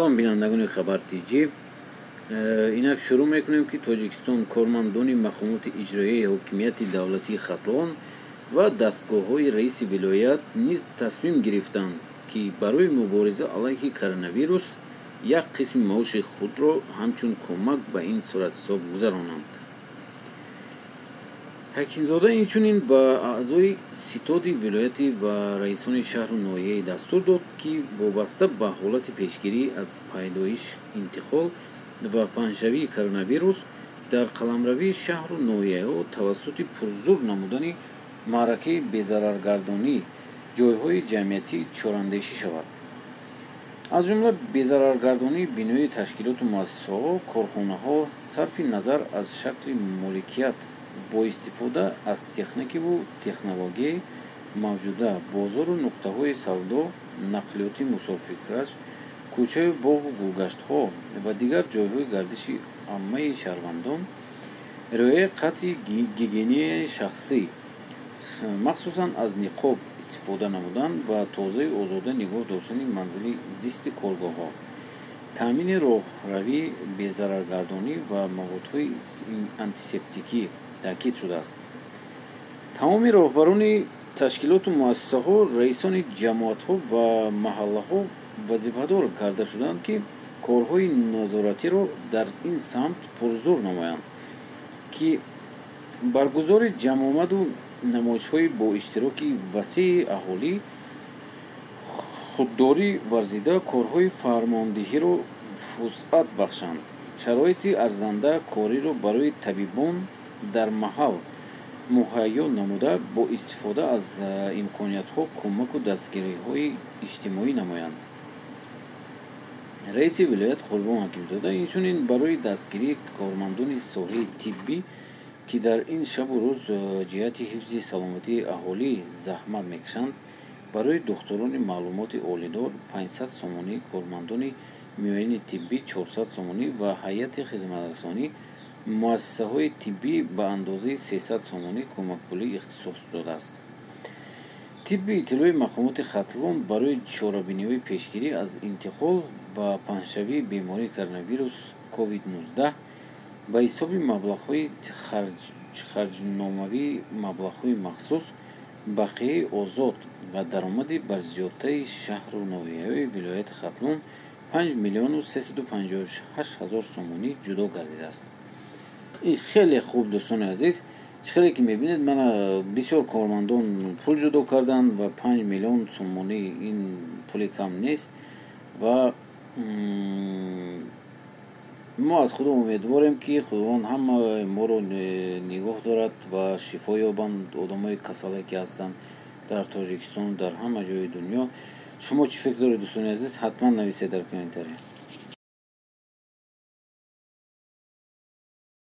Салом, бинандагони Хабар Тҷ. Инак шурӯъ мекунем, ки Тоҷикистон кормандони мақомоти иҷроияи ҳокимияти давлатии Хатлон ва дастгоҳҳои раиси вилоят низ тасмим гирифтанд, ки барои мубориза алайҳи коронавирус як қисми маоши худро ҳамчун кӯмак ба ин суратҳисоб гузаронанд. Ҳакимзода инчунин ба аъзои ситоди вилоятӣ ва раисони шаҳру ноҳияи дастур дод, ки вобаста ба ҳолати пешгирӣ аз пайдоиш, интиқол ва паҳншавии коронавирус дар қаламрави шаҳру ноҳияҳо тавассути пурзур намудани маъракаи безараргардонӣ ҷойҳои ҷамъиятӣ чораандешӣ шавад, аз ҷумла безараргардонии бинои ташкилоту муассисаҳо, корхонаҳо, сарфи назар аз шакли моликият, бо истифода аз техникиву технологияи мавҷуда, бозору нуқтаҳои савдо, нақлиёти мусофиркаш, кӯчаю боғу гулгаштҳо ва дигар ҷойҳои гардиши оммаи шаҳрвандон, риояи қатъии гигиенаи шахсӣ, махсусан аз ниқоб истифода намудан ва тозаю озода нигоҳ доштани манзили зисти коргоҳҳо, таъмини роҳравӣ, безараргардонӣ ва маводҳои антисептикӣ таъкид шудааст. Тамоми роҳбарони ташкилоту муассисаҳо, раисони ҷамоатҳо ва маҳаллаҳо вазифадор карда шуданд, ки корҳои назоратиро дар ин самт пурзур намоянд, ки баргузори ҷамъомаду намоишҳои бо иштироки васеи аҳолӣ худдорӣ варзида, корҳои фармондиҳиро вусъат бахшанд, шароити арзанда кориро барои табибон дар маҳал муҳайё намуда, бо истифода аз имкониятҳо кӯмаку дастгириҳои иҷтимоӣ намоянд. Раиси вилоят Қурбон Ҳакимзода инчунин барои дастгирии кормандони соҳаи тиббӣ, ки дар ин шабу рӯз ҷиҳати ҳифзи саломатии аҳолӣ заҳмат мекашанд, барои духтурони маълумоти олидор 500 сомонӣ, кормандони миёнаи тиббӣ 400 сомонӣ ва ҳайати хизматрасонӣ муассисаҳои тиббӣ ба андозаи 300 сомонӣ кӯмакпулӣ ихтисос додааст. Тибқи иттилои мақомоти Хатлон, барои чорабиниҳои пешгирӣ аз интиқол ва паҳншавии бемории коронавирус COVID-19 ба ҳисоби маблағҳои харҷномавии маблағҳои махсус, бақияи озод ва даромади барзиёдтаи шаҳру ноҳияҳои вилояти Хатлон 5 миллиону 358 ҳазор сомонӣ ҷудо гардидааст. Ин хеле хуб, дӯстони азиз. Чӣ хеле ки мебинед, мана бисёр кормандон пул ҷудо карданд ва 5 миллион сомонӣ ин пули кам нест ва мо аз Худо умедворем, ки Худованд ҳама моро нигоҳ дорад ва шифо ёбанд одамои касале, ки ҳастанд дар Тоҷикистон, дар ҳама ҷои дунё. Шумо чӣ фикр доред, дӯстони азиз? Ҳатман нависед дар комментария.